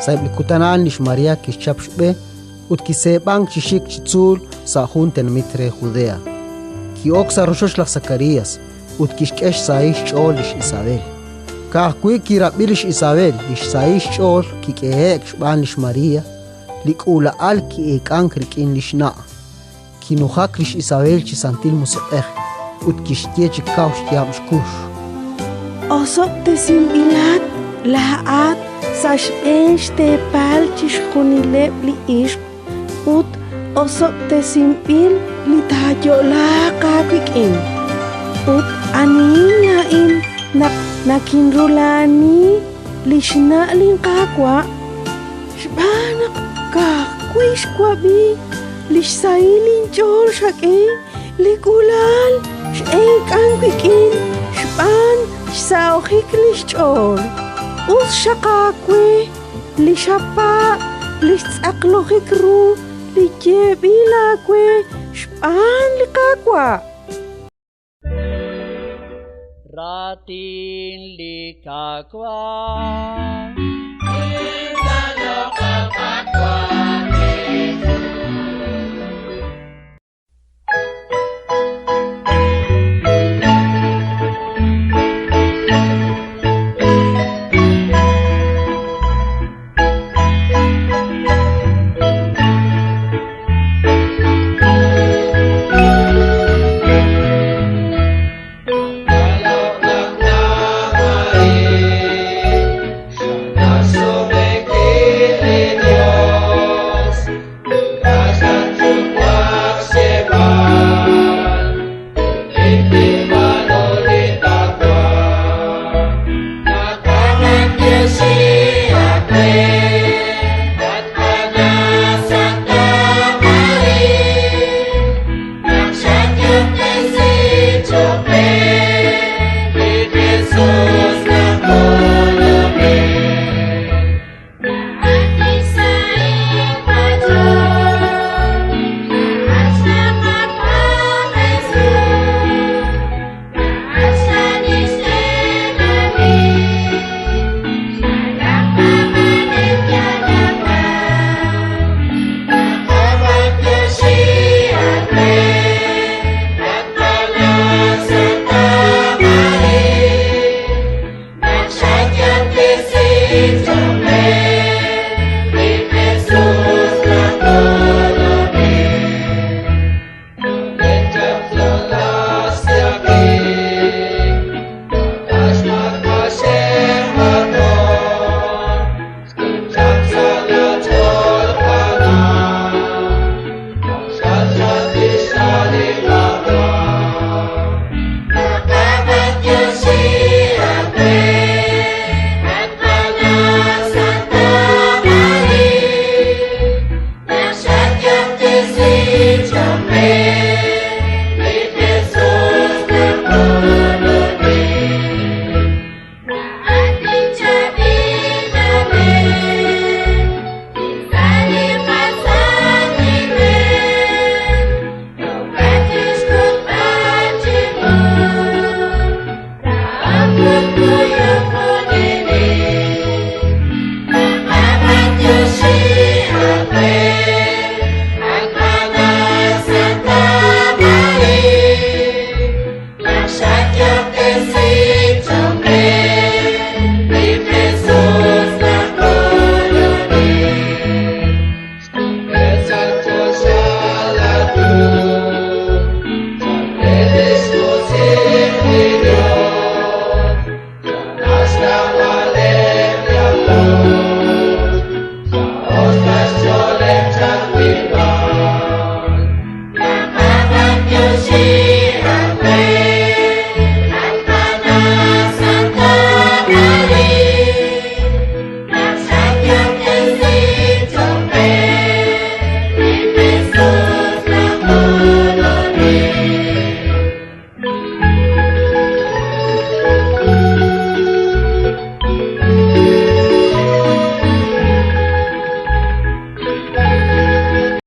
Sa'eb' li kutan a'an lix María kixchap xb'e ut kiseeb'ank chi xik chi tzuul sa' jun tenamit re Judea. Ki'ok sa' rochoch laj Sakarías ut kixk'e xsahil xch'ool lix Isabel. Ka'ajwi' kirab'i lix Isabel li xsahil xch'ool kik'ehe'k xb'aan lix María, li k'uula'al ki'eek'ank rik'in li xna'. Kinujak lix Isabel chi Santil Musiq'ej ut kixye chi kaw xyaab' xkux. Osob'tesinb'ilat laa'at sa' xb'een xteepal chixjunileb' li ixq ut osob'tesinb'il li taayo'laaq aawik'in. Ut anihin laa'in naq nakinrula'ani li xna' linQaawa'? Xb'aan naq ka'ajwi' xwab'i li xsahil inch'ool xak'e, li k'uula'al x'eek'an wik'in xb'aan xsahojik li xch'ool. Us xaq aawe li xapaab' li xtz'aqlojik ru li yeeb'il aawe xb'aan li Qaawa'. Raatin li Qaawa'.